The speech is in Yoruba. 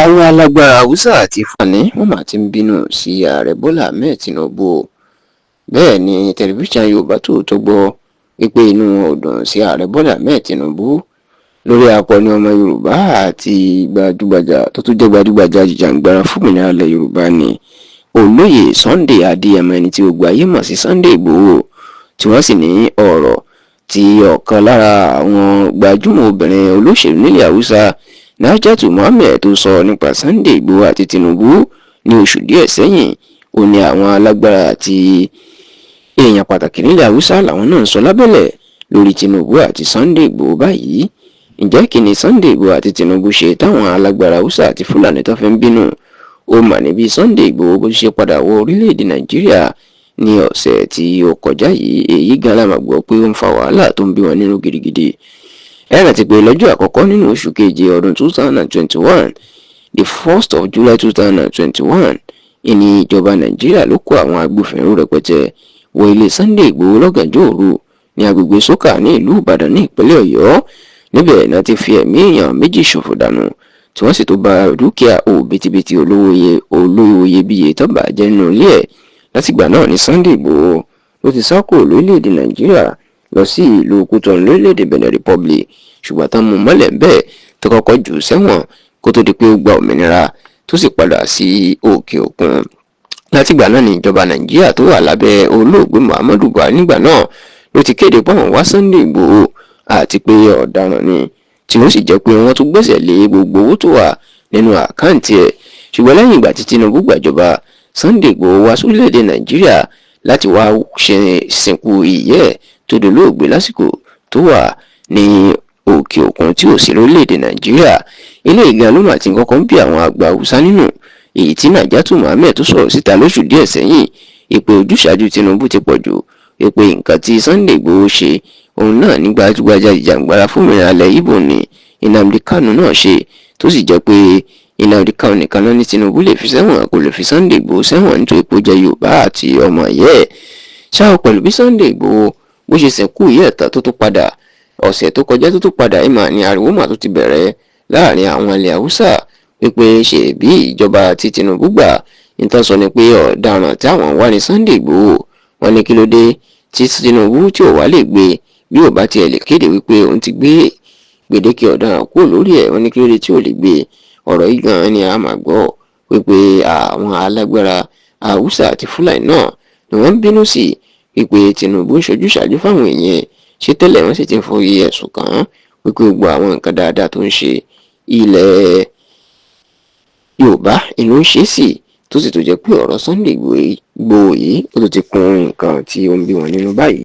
Àwọn alágbára Haúsá àti Fúlàní wọ́n mà ti ń bínú sí Ààrẹ Bọ́lá Ahmed Tinubu o. Bẹ́ẹ̀ ni tẹlifíṣàn Yorùbá Tòótọ́ gbọ́ wípé inú wọn ò dùn sí Ààrẹ Bọ́lá Ahmed Tinubu lórí akọni ọmọ Yorùbá àti gbajúgbajà tó tún jẹ́ gbajúgbajà jìjàǹgbara fúnmìnira ilẹ̀ Yorùbá ni Olóyè Sunday Adéyẹmọ, ẹni tí gbogbo ayé mọ̀ sí Sunday Ìgbòho, tí wọ́n sì ní ọ̀rọ̀ tí ọ̀kan lára àwọn gbajúmọ̀ obìnrin olóṣèlú nílẹ̀ Haúsá, Najatu Muhammed, tó sọ nípa Sunday Ìgbòho àti Tinubu ní oṣù díẹ̀ sẹ́yìn, ó ní àwọn alágbára àti èèyàn pàtàkì nílẹ̀ Haúsá làwọn náà ń sọ lábẹ́lẹ̀ lórí Tinubu àti Sunday Ìgbòho báyìí. Ǹjẹ́ kí ni Sunday Ìgbòho àti Tinubu ṣe táwọn alágbára Haúsá àti Fúlàní tó fi ń bínú? Ó mà níbi Sunday Ìgbòho bó ṣe padà wọ orílẹ̀-èdè Nàìjíríà ní ọ̀sẹ̀ tí ó kọjá yìí, èyí gan la máa gbọ́ pé ó ń fa wàhálà tó ń bí wọn nínú gidigidi. Ẹ rántí pé lọ́jọ́ àkọ́kọ́ nínú oṣù keje ọdún 2021, the 1st of July 2021, ìní ìjọba Nàìjíríà ló kó àwọn agbófinró rẹpẹtẹ wọ ilé Sunday Ìgbòho lọ́gànjọ́ òru ní agbègbè Sókà ní ìlú Ìbàdàn ní ìpínlẹ̀ Ọ̀yọ́. Níbẹ̀ náà ti fi ẹ̀mí èèyàn méjì ṣòfò dànù, tí wọ́n sì tó bà dúkìá òbítíbitì olówó iyebíye tó bàjẹ́ nínú ilé ẹ̀. Látìgbà náà ní Sunday Ìgbòho ló ti sá kúrò lórílẹ̀‐èdè Nàìjíríà lọ sí ìlú Kútọ̀nù lórílẹ̀‐èdè Benin Republic, ṣùgbọ́n tán mú mọ́lẹ̀ bẹ́ẹ̀ tó kọ́kọ́ jù ú sẹ́wọ̀n kó tó di pé ó gba òmìnira tó sì padà sí òkè òkun. Látìgbà náà ní ìjọba Nàìjíríà tó wà lábẹ́ olóògbé Muhammadu Buhari nígbà náà ló ti kéde pé àwọn wá Sunday Ìgbòho àti pé ọ̀daràn ni, tí ó sì jẹ́ pé wọ́n tún gbẹ́sẹ̀ lé gbogbo owó tó wà nínú àkáǹtì ẹ̀. Ṣùgbọ́n lẹ́yìn ìgbà tí Tinubu gbàjọba, Sunday Ìgbòho wá sórílẹ̀-èdè Nàìjíríà láti wá ṣe sìnkú ìyẹ́ ẹ̀ tó dolóògbé lásìkò tó wà ní òkè òkun tí ò sí lórílẹ̀-èdè Nàìjíríà. Eléyìí gan ló mà ti kọ́kọ́ ń bí àwọn àgbà Haúsá nínú, èyí tí Najatu Muhammed tó sọ̀rọ̀ síta lóṣù díẹ̀ sẹ́yìn ìpè ojúṣàájú Tinubu ti pọ̀ jù, ìpè nǹkan tí Sunday Ìgbòho ṣe òun náà ní gbajúgbajà ìjàǹgbara fúnmìnira ilẹ̀ Ìgbò ní Nnamdi Kanu náà ṣe, tó sì jẹ́ pé Nnamdi Kanu nìkan náà ní Tinubu lè fi sẹ́wọ̀n, kò lè fi Sunday Ìgbòho sẹ́wọ̀n nítorí pé ó jẹ́ Yorùbá àti ọmọ ìyẹ́ ẹ̀ ṣáà. Pẹ̀lú bí Sunday Ìgbòho bó ṣe sìnkú ìyẹ́ ẹ̀tàn tó tún padà ọ̀sẹ̀ tó kọjá tó tún padà ìmọ̀ ní ariwo mà tó ti bẹ̀rẹ̀ láàrin àwọn ilẹ̀ Haúsá wípé ṣe bí ìjọba tí Tinubu gbà nítorí sọ ni pé ọ̀daràn tí àwọn wá ní Sunday Ìgbòho. Wọn ní kí ló dé tí Tinubu tí ò wá lè gbé, bí ò bá tiẹ̀ lè kéde wípé òun ti gbé gbèdéke ọ̀daràn kúrò lórí ẹ̀? Wọ́n ní kí ló dé tí ò lè gbé? Ọ̀rọ̀ yìí gan ni a máa gbọ́ wípé àwọn alágbára Haúsá àti Fúlàní náà ni wọ́n ń bínú sí wípé Tinubu ń ṣojú ṣáájú fáwọn èèyàn ṣe tẹ́lẹ̀. Wọ́n sì ti ń forí ẹ̀sùn kàn án wípé gbogbo àwọn nǹkan dáadáa tó ń ṣe, ilẹ̀ Yorùbá ìlú ń ṣe sí, tó sì tó jẹ́ pé ọ̀rọ̀ Sunday Igboho yìí ó tún ti kún nǹkan tí ó ń bí wọn nínú báyìí.